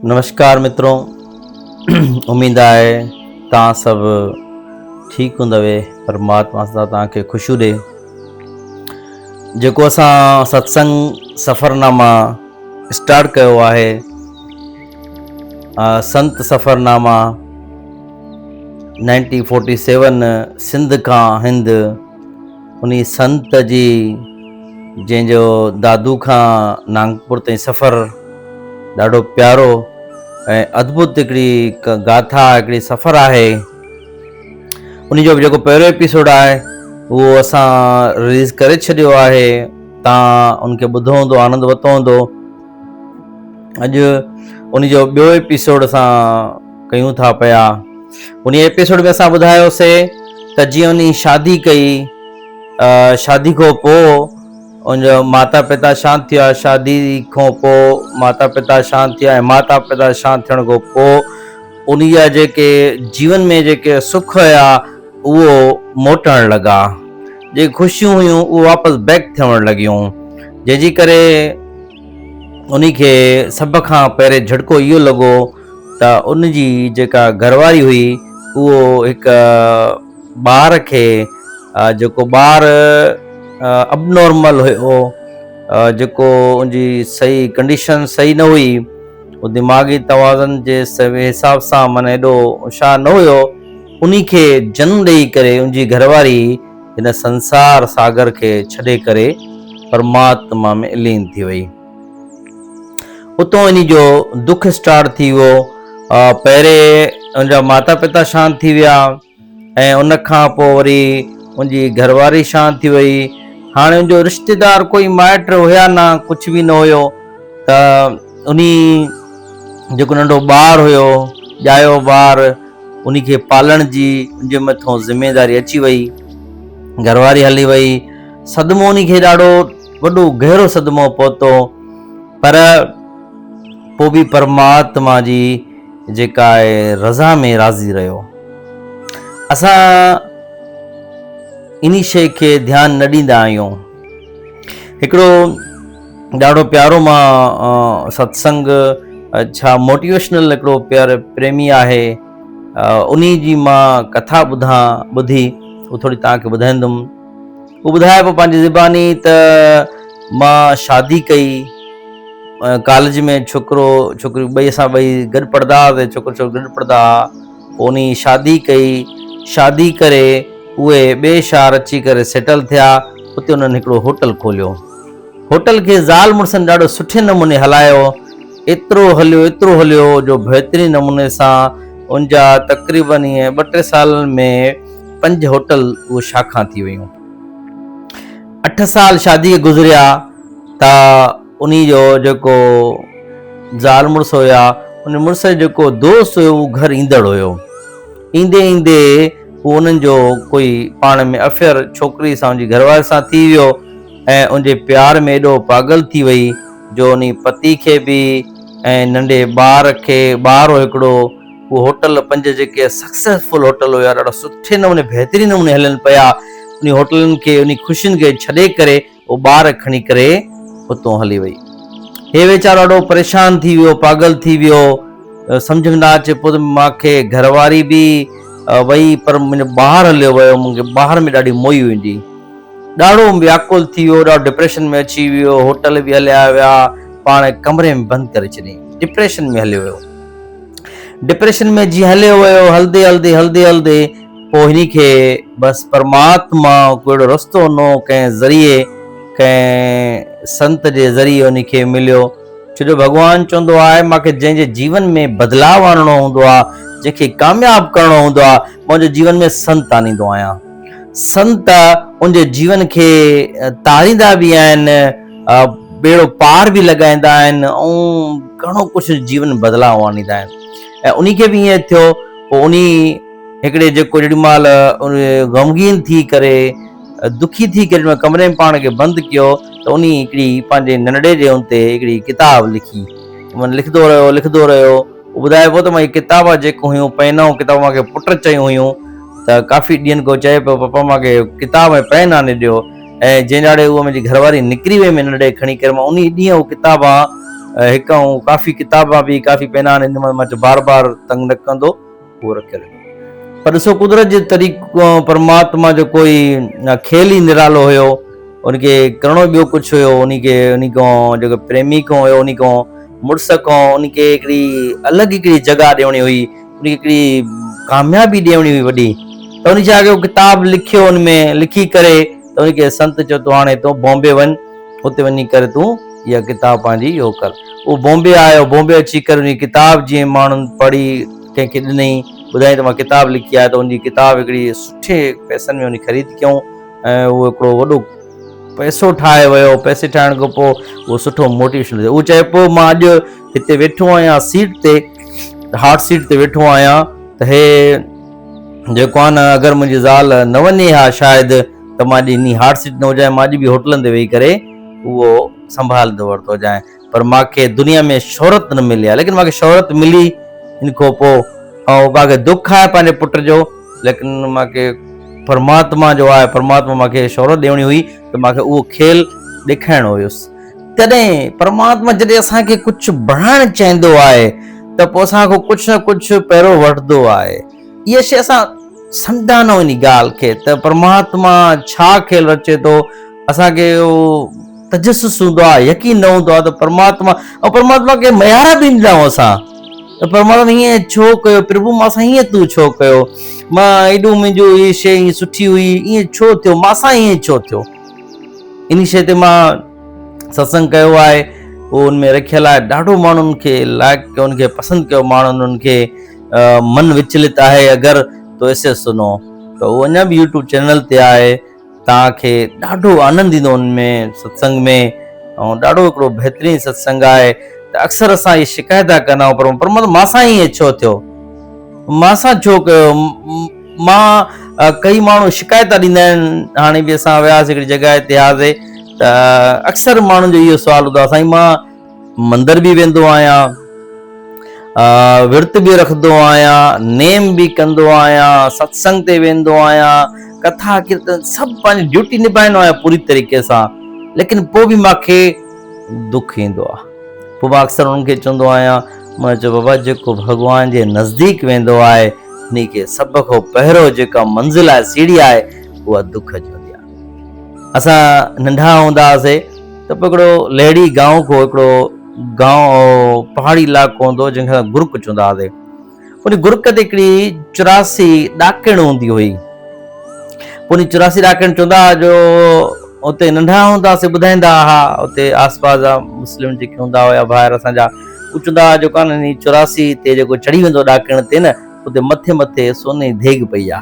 نمشڪار مترو اميد آهي توهان سڀ ٺيڪ هوندوي پرماتما سدا توهان کي خوشيون ڏي جيڪو اسان ستسنگ سفرناما اسٽارٽ ڪيو آهي سنت سفرناما 1947 سنڌ کان هند انهي سنت جي جنهن جو دادو کان ناگپور تائين سفر ڏاڍو پيارو ۽ ادڀت هڪڙي گاٿا هڪڙي سفر آهي ان جو جيڪو پهريون ايپيسوڊ آهي اهو اسان رليز ڪري ڇڏيو آهي تان ان کي ٻڌو هوندو آنند ورتو هوندو اڄ ان جو ٻيو ايپيسوڊ اسان ڪيون ٿا پيا ان ايپيسوڊ ۾ اسان ٻڌايوسي ته جيئن انهي شادي ڪئي شادي کان پوء ان جو ماتا پتا شانت ٿيا شادي کان پوء ماتا پتا شانت ٿيا ۽ ماتا پتا شانت ٿيڻ کان پوء ان جا جيڪي جيون ۾ جيڪي سک هيا اهو موٽڻ لڳا جيڪي خوشيون هيون اهو واپس بيڪ ٿيڻ لڳيون جنهن جي ڪري ان کي سڀ کان پهرين جھٽڪو اهو لڳو ته ان جي جيڪا گهرواري هئي اهو هڪ ٻار کي جيڪو ٻار ابنارمل هيو جيڪو ان جي صحيح ڪنڊيشن صحيح نه هئي هو دماغي توازن جي حساب سان من ايڏو هوشيار نه هيو انهي کي جنم ڏئي ڪري ان جي گهرواري هن سنسار ساگر کي ڇڏي ڪري پرماتما ۾ لين ٿي وئي. اتو انهي جو دک اسٽارٽ ٿي ويو. پهرين ان جا ماتا پتا شانت ٿي ويا ۽ ان کان پوء وري ان جي گهرواري شانت ٿي وئي. هاڻي ان جو رشتيدار ڪوئي مائٽ هيا نه ڪجهه به نه هيو ته انهي جيڪو ننڍو ٻار هيو ڄايو ٻار انهي کي پالڻ جي ان جي مٿو ذميداري اچي وئي. گهرواري هلي وئي. صدمو انهي کي ڏاڍو وڏو گهرو صدمو پهتو پر پوء به پرماتما جي جيڪا آهي رضا ۾ راضي رهيو. اسان انهي شيء کي ڌيان نه ڏيندا آهيون. هڪڙو ڏاڍو پيارو مان ستسنگ ڇا موٽيويشنل هڪڙو پيار پريمي آهي انهي جي مان ڪٿا ٻڌان ٻڌي اهو ٿوري توهان کي ٻڌائيندم. هو ٻڌائي پيو پنهنجي زباني ته مان شادي ڪئي ڪاليج ۾ ڇوڪرو ڇوڪري ٻئي اسان ٻئي گڏ پڙهندا هئاسين ڇوڪرو ڇوڪري گڏ پڙهندا هئا پوء انهي شادي ڪئي شادي ڪري اهي ٻئي شهر اچي ڪري سيٽل ٿيا اتي انهن هڪڙو هوٽل کوليو هوٽل کي زال مڙسن ڏاڍو سٺي نموني هلايو ايترو هليو ايترو هليو جو بهترين نموني سان ان جا تقريبن ائين ٻه ٽي سالن ۾ پنج هوٽل اهو شاخان ٿي ويون. اٺ سال شادي کي گذريا ته انهي جو جيڪو زال مڙس هيا ان مڙس جو جيڪو دوست هيو اهو گهر ايندڙ هيو. ايندي ايندي هو انهن جو ڪوئي پاڻ ۾ افيئر ڇوڪري سان ان جي گهر واري سان ٿي ويو ۽ ان جي پيار ۾ ايڏو پاڳل ٿي وئي جو انهي پتي کي به ۽ ننڍي ٻار کي ٻار هو هڪڙو اهو هوٽل پنج جيڪي سڪسيسفل هوٽل هيا ڏاڍا سٺي نموني بهترين نموني هلن پيا انهي هوٽلن کي انهي خوشين کي ڇڏي ڪري اهو ٻار کڻي ڪري اتو هلي وئي هي ويچارو ڏاڍو پريشان ٿي ويو پاڳل ٿي ويو سمجھ ۾ نه اچي پيو ته مانکي گهر واري به وئي پر منهنجو ٻار هليو ويو مونکي ٻار ۾ ڏاڍي موئي ويندي ڏاڍو وياڪل ٿي ويو ڏاڍو ڊپريشن ۾ اچي ويو هوٽل به هليا ويا پاڻ ڪمري ۾ بند ڪري ڇڏيائين ڊپريشن ۾ هليو ويو ڊپريشن ۾ جي هليو ويو هلدي هلدي هلدي هلدي پوء هن کي بس پرماتما ڪو اهڙو رستو ڏنو ڪنهن ذريعي ڪنهن سنت جي ذريعي ان کي مليو ڇو جو ڀڳوان چوندو آهي مان کي جنهن جي جيون ۾ بدلاء آڻڻو هوندو آهي جنهن کي ڪامياب ڪرڻو هوندو آهي مان ان جي جيون ۾ سنت آڻيندو آهيان سنت ان جي جيون کي تاريندا به آهن ٻيڙو پار به لڳائيندا آهن ۽ گهڻو ڪجهه جيون بدلاء آڻيندا آهن ۽ انهي کي به ائين ٿيو پوء انهي هڪڙي جيڪو جيڏي مهل غمگين ٿي ڪري دکي ٿي ڪري ڪمري ۾ پاڻ کي بند ڪيو ته انهي هڪڙي پنهنجي ننڍڙي جي ان تي هڪڙي ڪتاب لکي من لکندو رهيو لکندو رهيو ٻڌائي پيو ته مان هي ڪتاب جيڪو هيون پين ۽ ڪتاب مان کي پٽ چيون هيون ته ڪافي ڏينهن کان چئي پيو پپا مان کي ڪتاب ۽ پين آڻي ڏيو ۽ جنهن ڏهاڙي اها منهنجي گهر واري نڪري وئي منهنجي ننڍڙي کڻي ڪري مان انهي ڏينهن اهو ڪتاب هڪ ۽ ڪافي ڪتابا به ڪافي پينا آهن ان مان چيو بار بار تنگ نه ڪندو اهو رکيل هيو. پر ڏسو قدرت جي طريقو پرماتما جو ڪوئي کيل ئي نرالو هيو ان کي ڪرڻو ٻيو ڪجهه هيو ان کي ان کان جيڪو پريمي کان هيو ان کان مڙس کان ان کي هڪڙي الڳ هڪڙي جڳهه ڏيڻي هئي ان کي هڪڙي ڪاميابي ڏيڻي هئي وڏي ته ان ڇا ڪيو ڪتاب لکيو ان ۾ لکي ڪري ته ان کي سنت چيو تون هاڻي تون بامبي وڃ اتي وڃي ڪري تون اها ڪتاب پنهنجي اهو ڪر. اهو بامبي آيو، بامبي اچي ڪري ان جي ڪتاب جيئن ماڻهن پڙهي ڪنهن کي ڏنئي، ٻڌائين ته مان ڪتاب لکي آهي ته ان جي ڪتاب هڪڙي سٺي پئسن ۾ ان خريد ڪيائون ۽ اهو هڪڙو وڏو پئسو ٺاهي ويو، پئسي ٺاهڻ کان پوء اهو سٺو موٽيويشن اهو چئي پيو مان اڄ هتي ويٺو آهيان سيٽ تي هاٽ سيٽ تي ويٺو آهيان ته هي جيڪو آهي نه اگر منهنجي زال نه وڃي ها شايد ته مان اڄ انهي هاٽ سيٽ نه هجان مان اڄ به هوٽلن تي ويهي ڪري اهو سنڀالندو ورتو هجان پر مان کي دنيا ۾ شهرت نه ملي آهي ليڪن مان کي شهرت ملي ان کان پوء ۽ مان کي دک آهي پنهنجي پٽ جو ليڪن مان کي پرماتما جو آهي پرماتما مان کي شهرت ڏيڻي هئي ته مان کي اهو کيل ڏيکارڻو هيس تڏهن پرماتما جڏهن اسان کي ڪجهه بڻائڻ چاهيندو آهي ته پوء اسان کان ڪجهه نه ڪجهه پهرو وٺندو آهي. اها شيء اسان سمجهندا نه آهيون ان ڳالهه کي ته پرماتما ڇا کيل رچي ٿو، اسان کي اهو تجسس هوندو آهي، يقين نه هوندو آهي ته پرماتما ۽ پرماتما کي ميار به ڏيندا آهيون اسان ته پرماتما ائين ڇو ڪيو، پرڀو مان سان ائين تون ڇو ڪيو، مان ايڏو منهنجو هي شيء ائين سٺي هئي ائين ڇو ٿيو، مان سان ائين ڇو ٿيو. انهي شيء تي مان ستسنگ ڪيو آهي اهو ان ۾ رکيل آهي ڏاڍو ماڻهن کي لائڪ ڪيو ان کي پسند ڪيو ماڻهن ان کي من وچلت آهي اگر تو اسي سنو ته اهو اڃا به يوٽيوب چينل تي آهي توهان کي ڏاڍو آنند ايندو ان ۾ ستسنگ ۾ ۽ ڏاڍو هڪڙو بهترين ستسنگ آهي ته اڪثر اسان هي شڪايت ڪندا آهيون پر پر مان سان ائين ڇو ٿيو مان سان ڇو ڪيو مان ڪئي ماڻهو شڪايت ڏيندا آهن هاڻي به اسان وياسي هڪڙي جڳهه تي هئاسي ته اڪثر ماڻهن جو اهو سوال هوندو آهي سائين مان مندر به ويندو آهيان ورت به رکندو آهيان نيم به ڪندو آهيان ستسنگ تي ويندو آهيان ڪٿا ڪيرتن سڀ پنهنجي ڊيوٽي نڀائيندو آهيان پوري طريقي سان ليڪن پوء به مانکي دک ايندو آهي پوء مان اڪثر انهن کي چوندو آهيان مان چيو بابا جيڪو ڀڳوان جي نزديڪ ويندو آهي انهي کي سڀ کان پهريون جيڪا منزل آهي سيڙهي آهي اها دک جي هوندي آهي. اسان ننڍا هوندا هئاسي ته پوء هڪڙو لهڙي گائون کان هڪڙو گائون پهاڙي علائقو هوندو هو جنهن کي اسان گرڪ چوندا هئاسي. ان گرڪ تي هڪڙي 84 ڏاڪڻ هوندي هئي. پوء ان 84 ڏاڪڻ چوندا هئا جو اتي ننڍا هوندا هئاسي ٻڌائيندا هئا اتي آس پاس جا مسلم جيڪي هوندا هيا ڀائر اسان جا هو چوندا هئا جو ڪان انهي 84 تي جيڪو چڙهي ويندو ڏاڪڻ تي نه اتي مٿي مٿي سوني ڌيڳ پئي آ.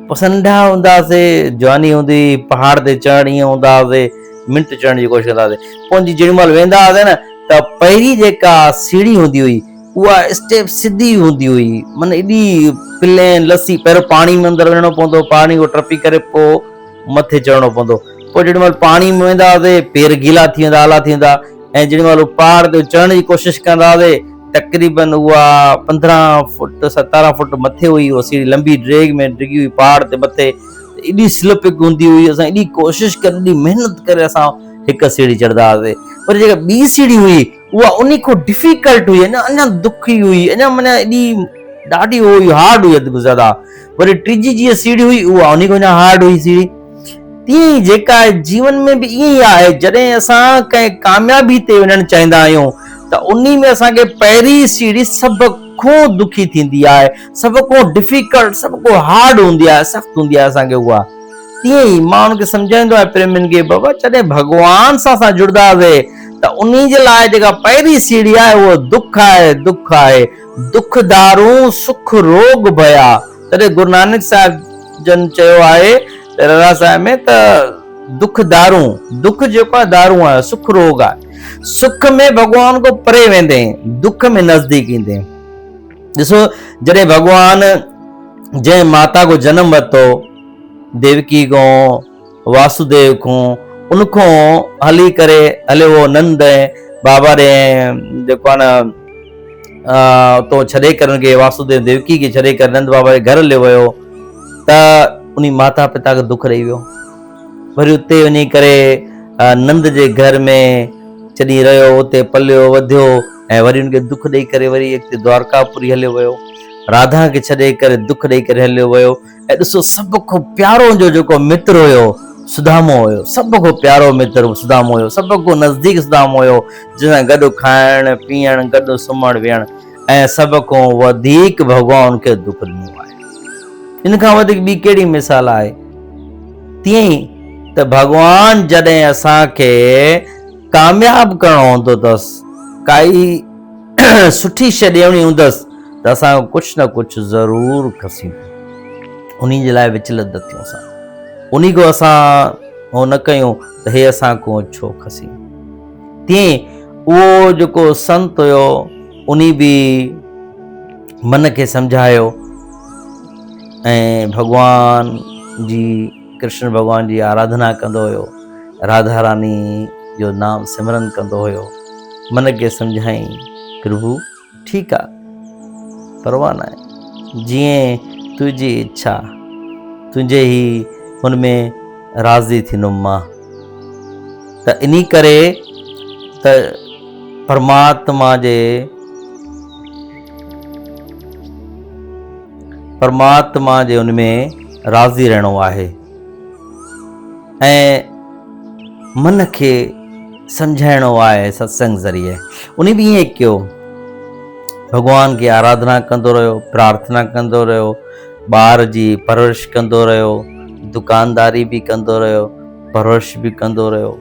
پوء اسان ننڍا هوندا هئاسي جواني هوندي هئي پهاڙ تي چڙهڻ ائين هوندا هئاسي منٽ چڙهڻ جي ڪوشش ڪندا هئاسي پوء جي جيڏي مهل ويندا هئاسي نه ته پهرين جيڪا سيڙهي هوندي هئي اها اسٽيپ سڌي هوندي هئي من ايڏي پلين لسي پهريون پاڻي ۾ اندر وڃڻو پوندو هو پاڻي کان ٽپي ڪري پوء مٿي چڙهڻو پوندو پوء جيڏي مهل پاڻي ۾ ويندا هئاسي پير گيلا ٿي ويندا آلا ٿي ويندا ۽ جيڏي مهل پهاڙ تي چڙهڻ جي ڪوشش ڪندا هئاسي تقريبن اها 15 فوٽ 17 فوٽ مٿي هئي اها سيڙهي لنبي ڊريگ ۾ ڊگهي هئي پهاڙ تي مٿي ايڏي سلپ هوندي هئي اسان ايڏي ڪوشش ڪري ايڏي محنت ڪري اسان هڪ سيڙهي چڙهندا هئاسي پر جيڪا ٻي سيڙهي هئي اها انهي کان ڊفيڪلٽ هئي اڃا اڃا دکي هئي اڃا معنيٰ ايڏي ڏاڍي هو هئي هارڊ هئي اڌ کان زياده وري ٽيجي جيئن سيڙهي هئي اها انهي کان اڃا هارڊ هئي سيڙهي تيئن ئي جيڪا جيون ۾ به ائين ئي آهي جڏهن اسان ڪنهن ڪاميابي تي وڃڻ چاهيندا آهيون ته انهي ۾ اسان کي پهرين سيڙهي سڀ کان دکي ٿيندي آهي سڀ کان ڊفيڪلٽ سڀ کان هارڊ هوندي آهي سخت هوندي آهي اسان کي اها تيئن ئي مان ان کي سمجهائيندو آهيان پريمين کي بابا جڏهن ڀڳوان سان اسان جڙنداسين ته انهي جي لاء جيڪا پهرين سيڙهي آهي اهو دک آهي دک آهي دک دارون سک روڳ ڀيا تڏهن گرو نانڪ صاحب جن چيو آهي ته رهراس صاحب ۾ ته دک دارون دک جيڪو آهي دارون آهي سک روڳ آهي سک ۾ ڀڳوان کان پري ويندين دک ۾ نزديڪ ايندين ڏسو جڏهن ڀڳوان جنهن ماتا کان جنم ورتو ديوڪي کان واسوديو کان ان کان هلي ڪري هليو ويو نند ۽ بابا ڏي جيڪو آهي نه اتو ڇڏي ڪري ان کي واسوديو ديوڪي کي ڇڏي ڪري نند بابا جي گهر هليو ويو ته انهي ماتا پتا کي دک رهي ويو وري اتي وڃي ڪري نند جي گهر ۾ جڏهن رهيو اتي پليو وڌيو ۽ وري ان کي دک ڏئي ڪري وري اڳتي دوارڪاپوري هليو ويو. راڌا کي ڇڏي ڪري دک ڏئي ڪري هليو ويو ۽ ڏسو سڀ کان پيارو ان جو جيڪو متر هيو سدامو هيو سڀ کان پيارو متر سدامو هيو سڀ کان نزديڪ سدامو هيو جنهن سان گڏ کائڻ پيئڻ گڏ سمهڻ ويهڻ ۽ سڀ کان وڌيڪ ڀڳوان ان کي دک ڏنو آهي ان کان وڌيڪ ٻي ڪهڙي مثال آهي تيئن ئي ته ڀڳوان جڏهن اسان کي ڪامياب ڪرڻو هوندو اٿس ڪائي سٺي شيء ڏيڻي هوندس ته اسان کان ڪجهه نه ڪجهه ضرور کسيندو. انهي جي لاء وچلت نه ٿيون اسان. انهي کان اسان هو نه ڪيون ته هي اسان کان ڇو کسي. تيئن اهو جيڪو سنت هيو انهي به من کي سمجهايو ۽ ڀڳوان جي ڪرشن ڀڳوان جي آراڌنا ڪندو هيو. راڌا راني جو نام سمرن ڪندو هيو. من کي سمجهائين پرڀو ٺيڪ آ پرواهه ناهي جيئن تنهنجي اڇا تنهنجي ئي هن ۾ راضي ٿيندم مان ته انهي ڪري ته پرماتما جي پرماتما جي ان ۾ راضي رهڻو آهي ۽ من کي سمجهائڻو آهي ستسنگ ذريعي. انهي به ائين ڪيو. ڀڳوان کي آراڌنا ڪندو رهيو، پرارٿنا ڪندو رهيو، ٻار جي پرورش ڪندو رهيو، دڪانداري به ڪندو رهيو، پرورش به ڪندو رهيو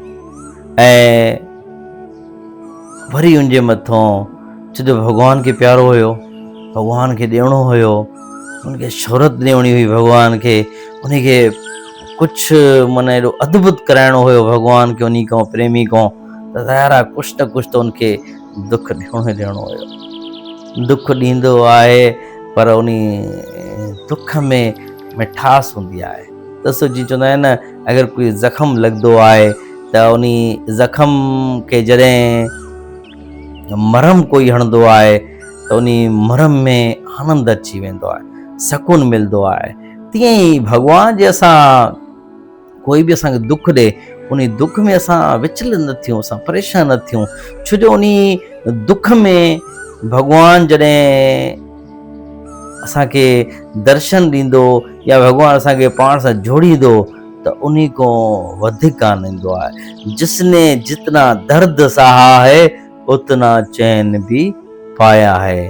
۽ وري ان جي مٿون ڇو جو ڀڳوان کي پيارو هيو، ڀڳوان کي ڏيڻو هيو، ان کي شهرت ڏيڻي هئي ڀڳوان کي، ان کي ڪجهه معنيٰ ايڏو ادڀت ڪرائڻو هيو ڀڳوان کي انهي کان پريمي کان ته ظاهر آهي ڪجهه نه ڪجهه ته ان کي دک ڏيڻو ئي ڏيڻو هيو. دک ڏيندو آهي پر انهي دک ۾ مٺاس هوندي آهي. ڏسو جيئن چوندا آهن نه اگر ڪوئي زخم لڳندو آهي ته انهي زخم کي جڏهن مرهم ڪوئي هڻندو آهي ته انهي مرهم ۾ آنند اچي ويندو آهي، سڪون ملندو آهي. تيئن ئي ڀڳوان جي اسان ڪوئي به اسان کي دک ڏي انهي دک ۾ اسان وچلت نه ٿيون اسان پريشان نه ٿيون ڇو جو انهي دک ۾ ڀڳوان جڏهن اسان کي درشن ڏيندو يا ڀڳوان اسان کي پاڻ سان جوڙيندو ته انهي کان وڌيڪ ڪانه ايندو آهي جس ني جتنا درد سها هي اتنا چين به پايا آهي.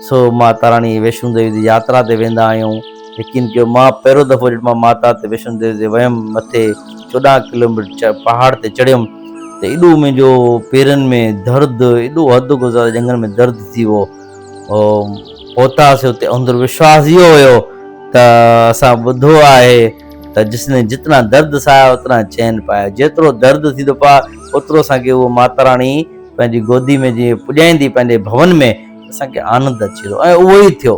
سو ماتا راڻي ويشنو ديوي جي ياترا تي ويندا آهيون. يقين ڪيو مان پهريون دفعو جڏهن مان ماتا تي ويشنو ديوي تي ويم مٿي 14 ڪلوميٽر پهاڙ تي چڙهيم ته ايڏو منهنجو پيرن ۾ درد ايڏو حد کان زياده ڄنگهن ۾ درد ٿي ويو. پهتاسي اتي اندر وشواس اهو هيو ته اسان ٻڌو آهي ته جس ني جتنا درد سهايا اتنا چين پايا جيترو درد ٿيندو پا اوترو اسان کي اهو ماتا راڻي پنهنجي گودي ۾ جيئن پڄائيندي پنهنجي ڀون ۾ اسان کي آنند اچي ويندو ۽ اهو ئي ٿيو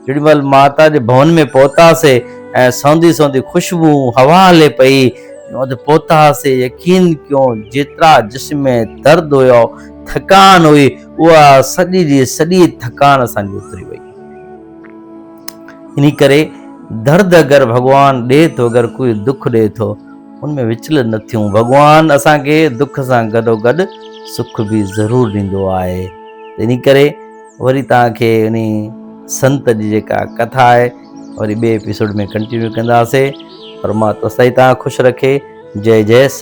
جيڏي مهل ماتا جي ڀون ۾ پهتاسي ۽ سوندي سوندي خوشبو هوا هلي پئي اتي پهتاسي يقين ڪيو جيترا جسم ۾ درد هيو ٿڪان هئي اها سڄي جي سڄي ٿڪان اسان جي اتري وئي. انهي ڪري درد اگر ڀڳوان ڏي ٿو اگر ڪوئي دک ڏي ٿو ان ۾ وچلت نه ٿيون ڀڳوان اسان کي دک سان گڏو گڏ سک به ضرور ڏيندو آهي انهي ڪري وري توهان کي انهي سنت جي جيڪا ڪٿا آهي وري ٻئي ايپيسوڊ ۾ ڪنٽينيو ڪنداسي پرماتما سائين توهان خوش رکي جي جي سنت.